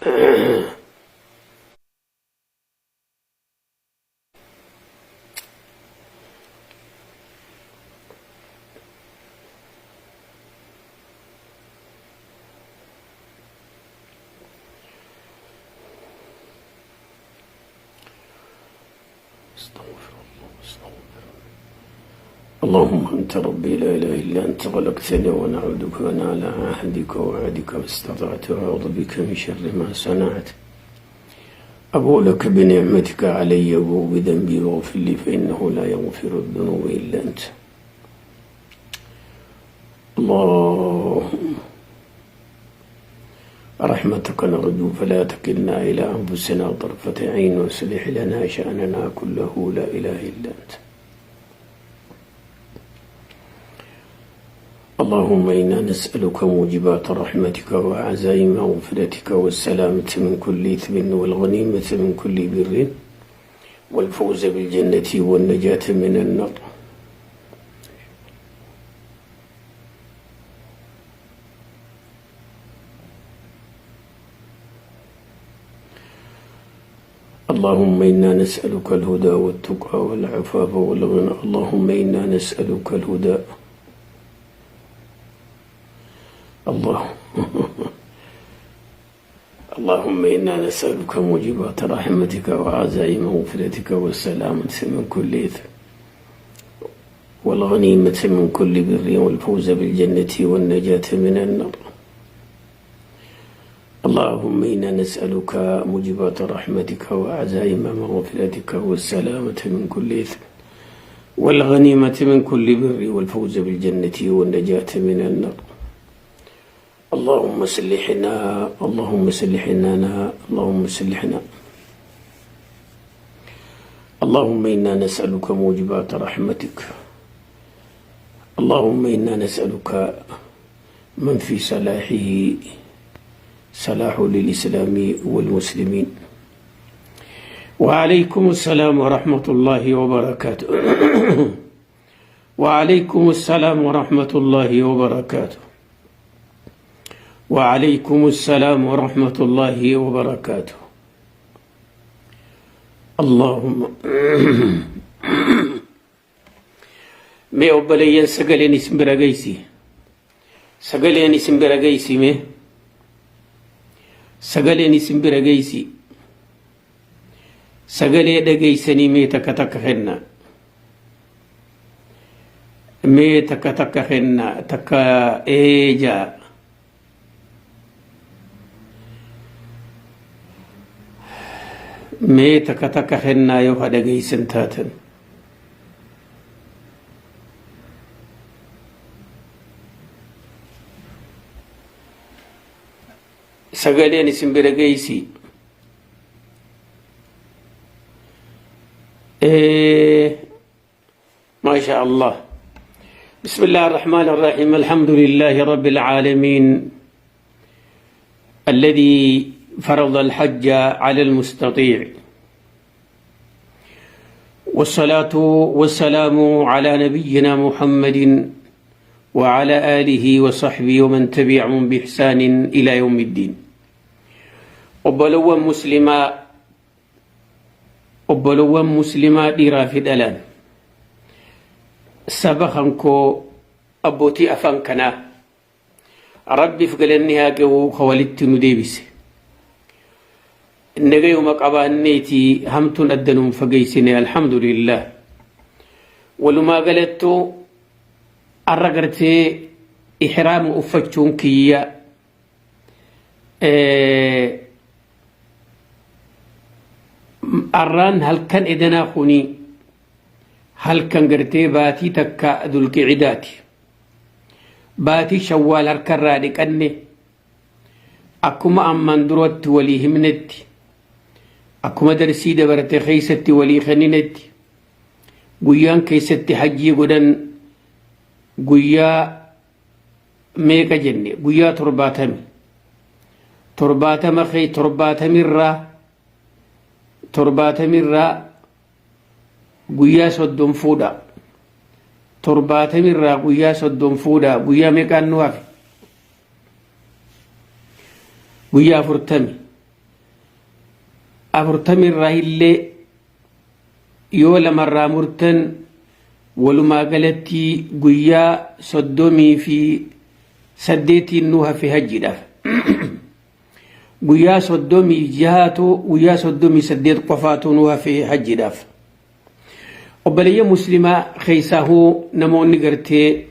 استغفر الله، استغفر الله. اللهم أنت ربي لا إله إلا أنت، خلقتني وأنا عبدك وأنا على عهدك ووعدك ما استطعت، أعوذ بك من شر ما صنعت، أبوء لك بنعمتك علي وأبوء بذنبي واغفر لي فإنه لا يغفر الذنوب إلا أنت. اللهم رحمتك نرجو فلا تكلنا إلى أنفسنا طرفة عين، واصلح لنا شأننا كله، لا إله إلا أنت. اللهم إنا نسألك موجبات رحمتك وعزائم مغفرتك والسلامة من كل إثم والغنيمة من كل بر والفوز بالجنة والنجاة من النار. اللهم إنا نسألك الهدى والتقى والعفاف والغنى. اللهم إنا نسألك الهدى. الله اللهم إنا نسألك موجبات رحمتك وعزائم مغفرتك والسلامة من كل إثم والغنيمة من كل بر والفوز بالجنة والنجاة من النار. اللهم إنا نسألك موجبات رحمتك وعزائم مغفرتك والسلامة من كل إثم والغنيمة من كل بر والفوز بالجنة والنجاة من النار. اللهم صلحنا، اللهم صلحنا، اللهم صلحنا. اللهم إنا نسألك موجبات رحمتك. اللهم إنا نسألك من في صلاحه صلاح للإسلام والمسلمين. وعليكم السلام ورحمة الله وبركاته. وعليكم السلام ورحمة الله وبركاته. وعليكم السلام ورحمة الله وبركاته. اللهم mee obboleeyyan, sagaleen isin bira geessi, sagaleen isin bira geessi, mee sagaleen isin bira geessi, sagalee dhageessanii mee takka takka kenna, mee takka takka kenna, takka eejaa. Mee takka takka kennaa yoo ka dhageessan taatan. Sagaleen isin bira geessi. ما شاء الله. بسم الله الرحمن الرحيم. الحمد لله رب العالمين الذي فرض الحج على المستطيع، والصلاة والسلام على نبينا محمد وعلى آله وصحبه ومن تبعهم بإحسان إلى يوم الدين. Obbolowwan muslimaa, obbolowwan muslimaa dhiiraa fi dhalaan, saba kankoo, abbootii afaan kanaa, Rabbiif galanni haa ga'u ka walitti nu deebise. Nagayuma qabaanneeti hamtuun adda nuun fageessine, alhamdulillah. Walumaa galattuu arra gartee ihraama uffachuun kiyya arraan halkan edanaa kuni halkan gartee baatii takka Dulqicidaati. Baatii Shawwaal harkarraa dhiqanne. Akkuma ammaan duratti walii himnetti, akkuma darsii dabarte keessatti walii kenninetti, guyyaan keessatti hajjii godhan guyyaa meeqa jenne? Guyyaa 70. 70 kee 70rraa guyyaa 30 fuudha. 70rraa guyyaa 30 fuudha. Guyyaa meeqaan nu hafe? Guyyaa 40. Afurtamirraa illee yoo lamarraa murtan walumaa galatti guyyaa 38n nu hafe hajjiidhaaf. Guyyaa 36tu, guyyaa 38 qofaatu nu hafe hajjiidhaaf. Obboleeyyan muslimaa keessaahuu namoonni gartee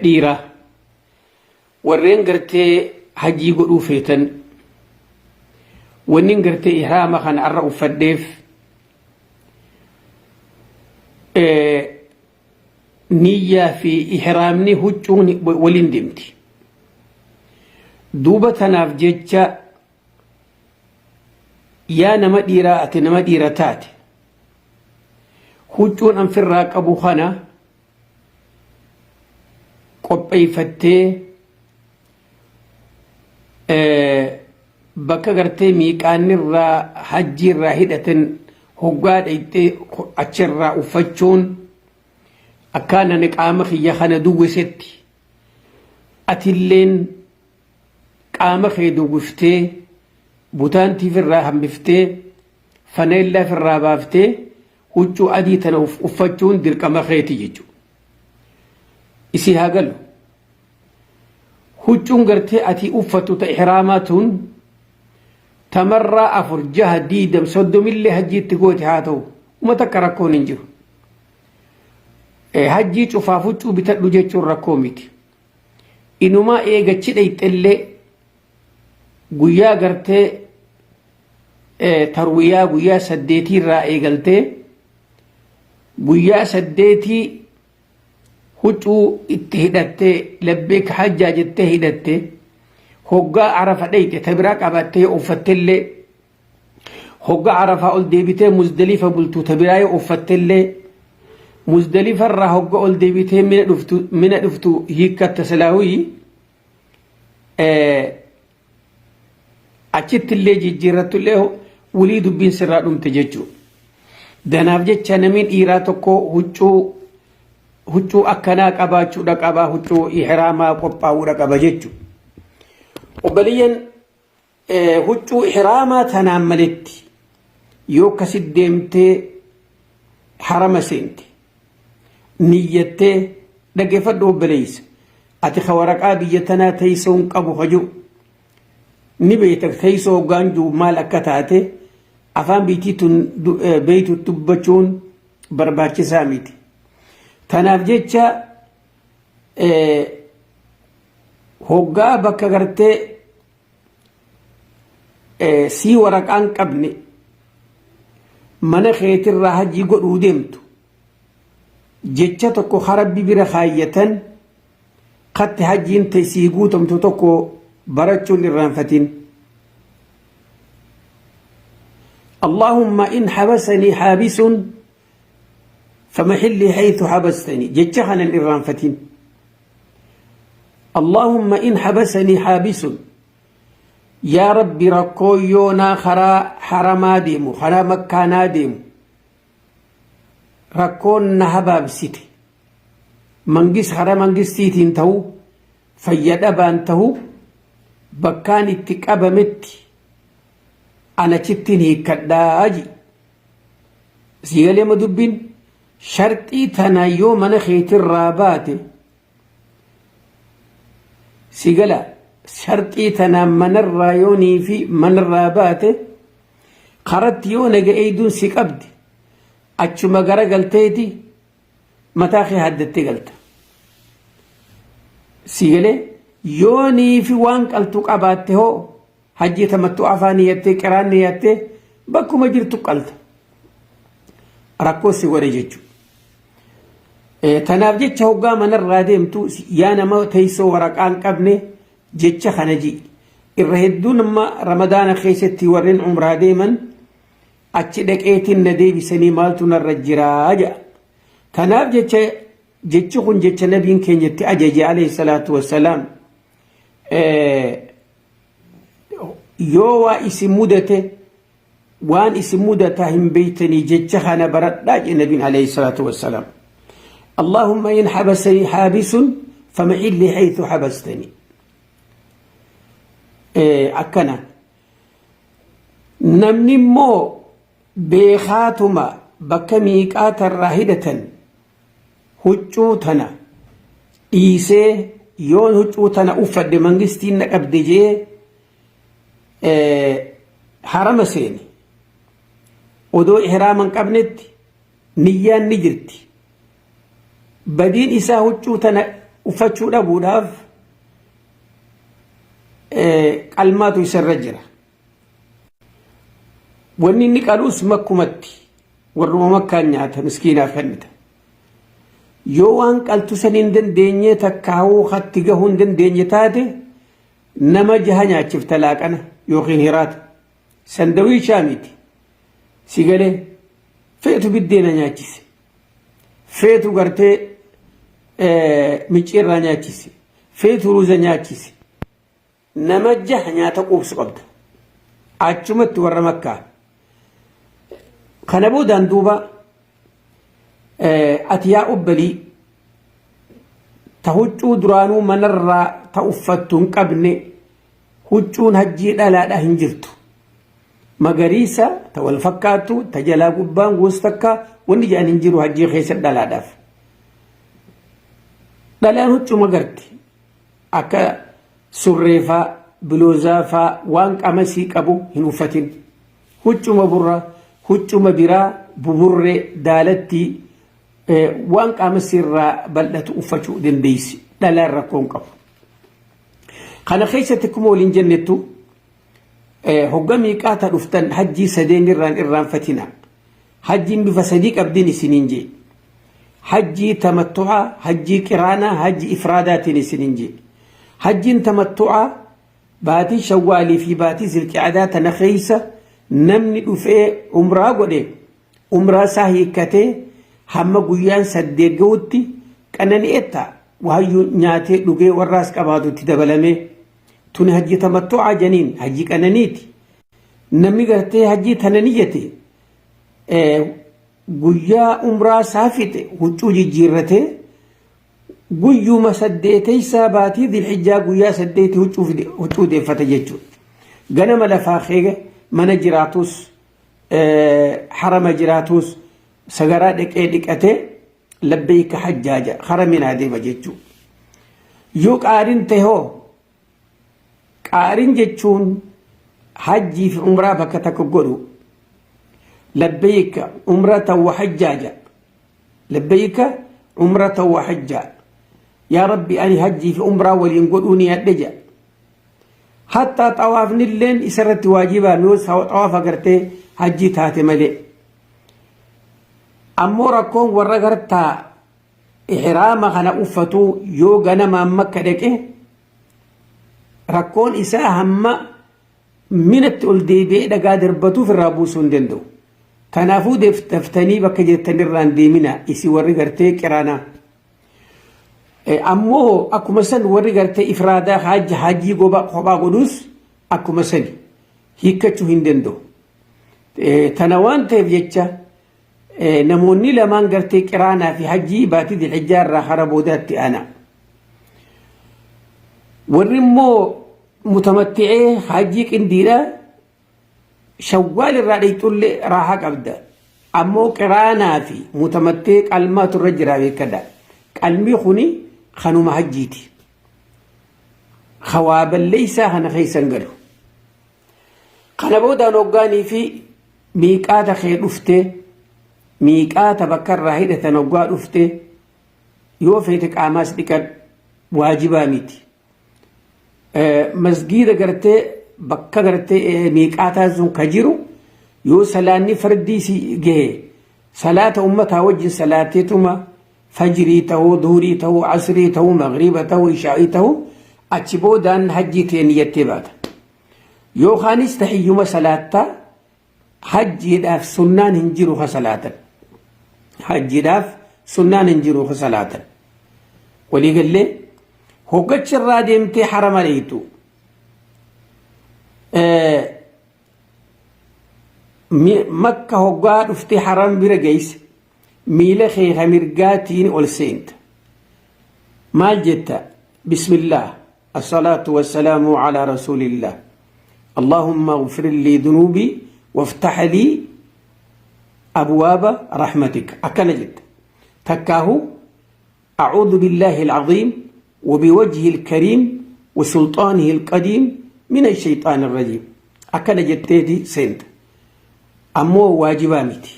dhiiraa warreen gartee hajjii godhuu feetan, wannin gartee ihraama kana arra uffadheef niyyaa fi ihraamni huccuun waliin deemti. Duuba tanaaf jecha, yaa nama dhiiraa, ati nama dhiira taate, huccuun anfirraa qabu kana qopheeffattee bakka gartee miiqaannirraa hajjiirraa hidhatan hoggaa dhayxee achirraa uffachuun akkaan ani qaama kiyya kana duwwisetti atilleen qaama kee duwwiftee, butaantii irraa hambiftee, faneellaa irraa baaftee, huccuu adii tana uffachuun dirqama keeti jechuudha. Isii haa galu. Huccuun gartee ati uffattu ta ihraamaa tun tamarraa 4, 6, 20, 30llee hajjiitti goote haa ta'u, uma takka rakkoon hin jiru. Hajjii cufaaf huccuu bitadhu jechuun rakkoo miti. Inumaa eegachi dhayxellee guyyaa gartee tarwiyaa guyyaa 8 irraa eegaltee guyyaa 8 huccuu itti hidhattee, labbeek hajjaa jettee hidhattee, hoggaa Arafa dhayxe ta biraa qabattee uffattellee, hoggaa Arafaa ol deebitee Muzdalifa bultu ta biraa yoo uffattellee, Muzdalifa irraa hogga ol deebitee Mina dhuftu hiikkatta silaahuyyi achitti illee jijjiirrattullee wulii dubbiin sirraa dhumte jechuudha. Danaaf jecha namni dhiiraa tokko huccuu akkanaa qabaachuudha qaba, huccuu ihraamaa qophaa'uudha qaba jechuudha. Obboleeyyan, huccuu ihraamaa tanaan maletti yoo akkasit deemtee harama seente niyyattee, dhaggeeffadhu obboleessa, ati ka waraqaa biyya tanaa teessoo hin qabu hajuu ni beekta. Teessoo hoggaan jiru maal akka taate afaan biitii tun beektu dubbachuun barbaachisaa miti. Tanaaf jecha hoggaa bakka gartee sii waraqaan qabne mana keetirraa hajii godhuu deemtu, jecha tokko Rabbi bira kaayyatan katti hajiin ta'e sii guutamtu tokko barachuun irraanfatin. اللهم إن حبسني حابس فمحلي حيث حبستني، jecha kanan irraanfatin. اللهم إن حبسني حابس، yaa Rabbi, rakkoo yoonaa karaa haramaa deemu, karaa Makkaanaa deemu rakkoon na habaabsite, mangis karaa mangistiitiin ta'u, fayya dhabaan ta'u, bakkaan itti qabametti anachittiin hiikkadhaa ji. Siigalee ma dubbiin sharxii tana yoo mana keetirraa baate, sigala sharxii tanaan manarraa yoonii fi manarraa baate, karatti yoo naga eeyduun si qabdi, achuma gara galteeti mataa kee haddattee galta. Sigalee yoonii fi waan qaltu qabaatte hoo, hajjii tamattu afaan niyyattee, qiraan niyyattee, bakkuma jirtu qalta. Rakkoo si godhe jechuudha. Tanaaf jecha hoggaa manarraa deemtu, yaa nama teessoo waraqaa hin qabne, jecha kana ji'i. Irra hedduun amma Ramadaana keessatti warreen umraa deeman achi dhaqeetiin na deebisanii maaltu narra jiraa jedha. Kanaaf jecha jechi kun jecha nabiin keenya itti ajaje alayhi salaatu wassalaam. Yoo waa isin mudate, waan isin mudataa hin beeytanii, jecha kana baradhaa jedhe nabiin alayhi salaatu wassalaam. اللهم إن حبسني حابس فمحلي حيث حبستني. Akkana. Namni immoo beekaatuma bakka miiqaata irraa hidhatan huccuu tana dhiisee, yoon huccuu tana uffadhe mangistiin na qabde jee harama seene, odoo ihraama hin qabnetti niyyaan ni jirti. Badiin isaa huccuu tana uffachuu dhabuudhaaf qalmaatu isarra jira. Wanni inni qalus makkumatti warruma makkaan nyaata miskiinaaf kennita. Yoo waan qaltu san hin dandeenye, takkaawuu hatti gahuu hin dandeenye taate, nama jaha nyaachifta laaqana yookiin hiraata. Sandawiichaa miti. Si galee, feetu biddeena nyaachise. Feetu gartee micciirraa nyaachise. Feetu ruuza nyaachise. Nama jaha nyaata quubsu qabda. Achumatti warra makkaa. Kana boodaan duuba ati yaa obbalii ta huccuu duraanuu manarraa ta uffattu hin qabne, huccuun hajjii dhalaadha hin jirtu. Magariisa ta wal fakkaattu ta jalaa gubbaan gosa takka wanni jedhan hin jiru hajjii keessa dhalaadhaaf. Dhalaan huccuu magarti. Akka surreefaa, biloozaafaa waan qamasii qabu hin uffatin. Huccuma burra, huccuma biraa buburree daalattii waan qaamasii irraa bal'atu uffachuu dandeessi. Dhalaan rakkoo hin qabu. Kana keessatti akkuma waliin jennettu, hogga miiqaata dhuftan hajjii sadeen irraan irraanfatina. Hajjiin bifa sadii qabdiin isiniin jee. Hajjii tamattu'aa, hajjii qiraanaa, hajji ifraadaatiin isiniin jee. Hajjiin tamattu'aa baatii shawwaalii fi baatii zilqi'adaa tana keessa namni dhufee umraa godhe, umraa isaa hiikkatee hamma guyyaan 8 gahutti qanani'etta waayyuu nyaatee dhugee warraas qabaatu itti dabalamee. Tuni hajji tamattu'aa janiin, hajji qananiiti. Namni gartee hajjii tana niyyate guyyaa umraa isaa fixe huccuu jijjiirratee guyyuma saddeeteysaa baatii dilhijjaa guyyaa 8 huccuu deeffata jechuudha. Ganama lafaa kee mana jiraatus harama jiraatus sagaraa dhiqee dhiqatee labbeeyka hajjaaja haraminaa deema jechuudha. Yoo qaarin ta'e hoo, qaarin jechuun hajjii fi umraa bakka takka godhu, labbeeyka umratan wa hajjaaja, labbeeyka umratan wa hajjaa, yaa rabbi ani hajjii fi umraa waliin godhuu ni yadhe jedha. Hattaa xawaafnilleen isarratti waajibaa yoo xawaafa gartee hajjii taate malee. Ammoo rakkoon warra gartaa ihraama kana uffatu yoo ganamaan makka dhaqe, rakkoon isaa hamma minatti ol deebi'ee dhagaa darbatuuf irraa buusuu hin danda'u. Kanaafuu daftanii bakka jirtan irraan deemina isin warri gartee qiraanaa. Ammoo akkuma san warri gartee ifraadaa hajjii kophaa godhus akkuma sani hiikkachuu hin danda'u. Tana waan ta'eef jecha namoonni lamaan gartee qiraanaa fi hajjii baatii dilhijjaa irraa hara boodaatti aana. Warri immoo mutamatti'ee hajjii qindiidha shawwaal irraa dheyxullee raahaa qabda. Ammoo qiraanaa fi mutamattee qalmaatu irra jira beekadha. Qalmi kuni kanuma hajjiiti. Hawaa balleessaa kana keessa hin galu. Kana boodaan hoggaanii fi miiqaata kee dhuftee, miiqaata bakka irraa hidhatan hoggaa dhuftee, yoo feete qaamaas dhiqadhu, waajibaa miti. Masgiida gartee bakka gartee miiqaataa sun ka jiru yoo salaanni fardii si gahe, salaata ummataa wajjin salaateetuma, fajrii ta'uu, duhurii ta'uu, asrii ta'uu, magriiba ta'uu, ishaa'ii ta'uu, achi boodaan hajjii ta'e niyyattee baata. Yookaanis tahiyyuma salaattaa, hajjiidhaaf sunnaan hin jiru ka salaatan. Hajjiidhaaf sunnaan hin jiru ka salaatan. Waliigallee hoggacha irraa deemtee harama dheeytu. Makka hoggaa dhuftee harama bira geesse, miila kee ka mirgaatiin ol seenta. Maal jetta? Bismillaah. Assalaatu wassalaamu alaa rasuulillah. Allahumma gfir lii dunuubii. وافتح لي أبواب رحمتك. أكن جد تكاه أعوذ بالله العظيم وبوجهه الكريم وسلطانه القديم من الشيطان الرجيم. أكن جتيتي سنت أمو واجبامتي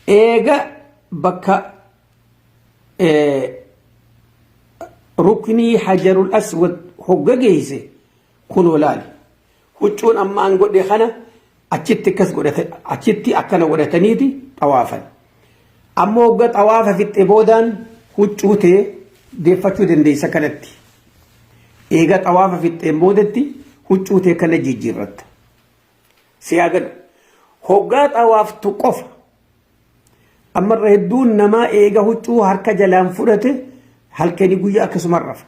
إيغا بكا إيه ruknii hajarul aswad hogga geeyse kunoo laali huccuun amma an godhe kana achitti akkas godhate achitti akkana godhataniiti xawaafan. Ammoo hogga xawaafa fixxe boodaan huccuu tee deeffachuu dandeessa kanatti. Eega xawaafa fixxeen boodatti huccuu tee kana jijjiirratta. Si haa galu. Hoggaa xawaaftu qofa ammarra hedduun namaa eega huccuu harka jalaan fudhate halkanii guyyaa akkasuma rafa.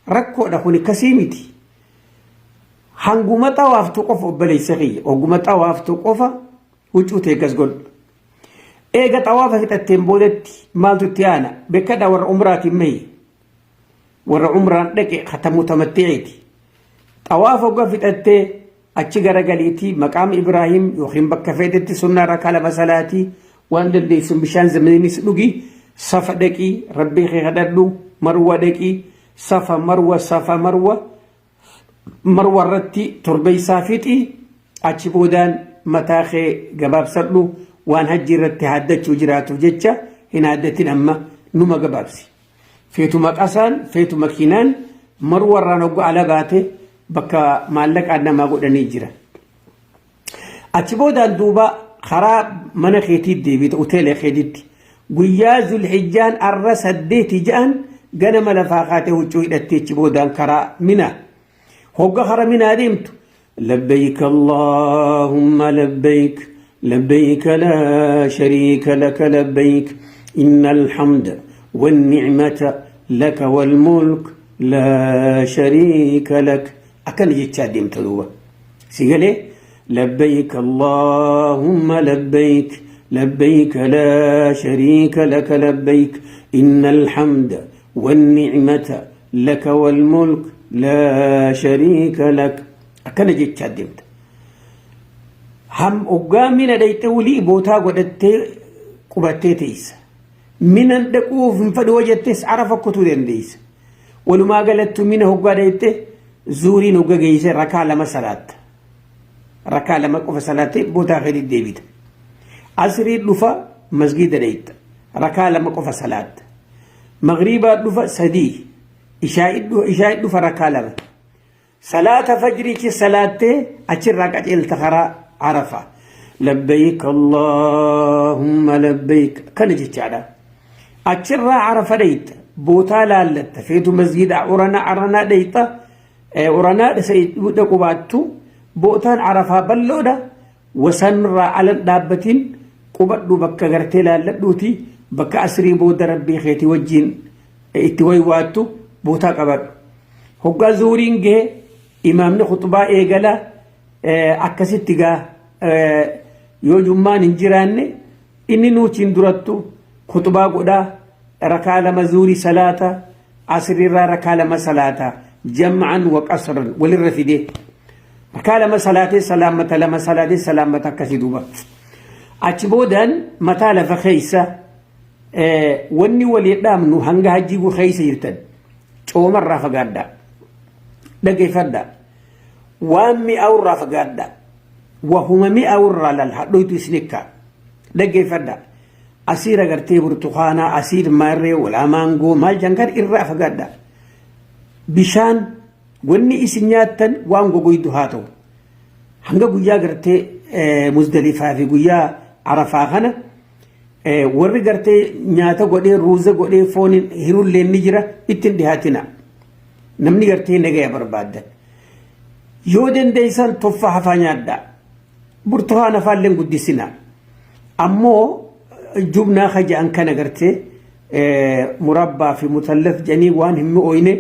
Rakkoodha kun akkasii miti. Hanguma xawaaftu qofa obboleessa kiyya hogguma xawaaftu qofa huccuu tee gas godhu. Eega xawaafa fixatteen boodatti maaltu itti aana? Beekadhaa warra umraatiin mahi. Warra umraan dhaqe katamu tamatti'iiti. Xawaafa hogga fixattee achi garagaliitii maqaama Ibraahim yookiin bakka feetetti sunnaa rakaa lama salaatii waan dandeessuun bishaan zamaniinis dhugi safa dhaqii rabbii kee kadhadhu marwa dhaqii safa marwa safa marwa marwa irratti torbeessaa fixi achi boodaan mataa kee gabaabsadhu waan hajji irratti haaddachuu jiraatuuf jecha hin haaddatin amma numa gabaabsi. Feetu maqasaan feetu makiinaan marwa irraan hogga ala baate bakka maallaqaan namaa godhanii jira. Achi boodaan duuba karaa mana keetii deebita hoteela keetiitti. Guyyaa Zulhijjaan arra 8 ja'an ganama lafaa kaatee huccuu hidhattee achi boodaan karaa Minaa. Hogga kara Minaa deemtu labbayk Allahumma labbayk labbayk laa shariika laka labbayk innal hamda wanni'mata laka wal mulk laa shariika lak akkana jechaa deemta duuba. Si galee labbayk Allahumma labbayk labbayk laa shariika laka labbayk innal hamda wanni'mata laka wal mulk laa shariika lak akkana jechaa deemta. Ham hoggaa mina dhayxe wulii bootaa godhattee qubattee teessa. Minan dhaquuf hin fedhu hoo jettes arafa kutuu dandeessa. Walumaa galattu mina hoggaa dhayxe zuuriin hogga geesse rakaa lama salaatta. Rakaa lama qofa salaattee bootaa kee deddeebita. Asrii dhufa masgiida dhayxa. Rakaa lama qofa salaatta. Magriibaa dhufa sadii. Ishaa'ii dhufa rakaa lama. Salaata fajriichi salaattee achirraa qajeelta karaa Arafa. Labbayk Allahumma labbayk kana jechaadha. Achirraa Arafa dhayxa. Bootaa laallatta. Feetu masgiida Uranaa Aranaa dhayxa. Uranaa dhaqu baattu bootaan Arafaa bal'oodha. Wasanirraa alan dhaabbatiin qubadhu bakka gartee laalladhuuti bakka asrii booda rabbii keetii wajjiin itti waywaattu bootaa qabadhu. Hoggaa zuuriin gahe imaamni khuxbaa eegala akkasitti gaa yoo jummaan hin jiraanne inni nuutiin durattu khuxbaa godhaa rakaa lama zuurii salaata asriirraa rakaa lama salaata jam'an wa qasran walirra fidee rakaa lama salaatee salaammata lama salaatee salaammata akkasii duuba. Achi boodaan mataa lafa keessa wanni walii dhaamnu hanga hajjii keessa jirtan coomarraa fagaadhaa. Dhageeffadhaa. Waan mi'aawurraa fagaadhaa. Wahuma mi'aawurraa lal hadhoytu isinikkaa. Dhageeffadhaa. Asiir agartee burtukaanaa, asiir maarree, walaa maangoo maal jankan irraa fagaadhaa. Bishaan wanni isin nyaattan waan gogoydu haa ta'u. Hanga guyyaa gartee Muzdalifaa fi guyyaa Arafaa kana warri gartee nyaata godhee ruuza godhee foon hirullee ni jira ittiin dhihaatina. Namni gartee nagaya barbaaddan. Yoo dandeessan toffaa hafaa nyaadhaa. Burtukaana faallee guddisina. Ammoo jubnaa kaja'an kana gartee murabbaa fi mutallaf jedhanii waan hin mi'ooyne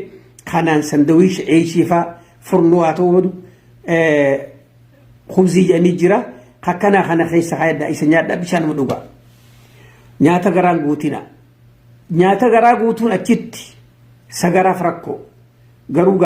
kanaan sandawiish ceeshii faa furnoo haa ta'u khubzii jedhanii jira. Akkanaa kana keessa kaayadhaa isa nyaadhaa bishaanuma dhugaa. Nyaata garaan guutina. Nyaata garaa guutuun achitti sagaraaf rakkoo. Garuu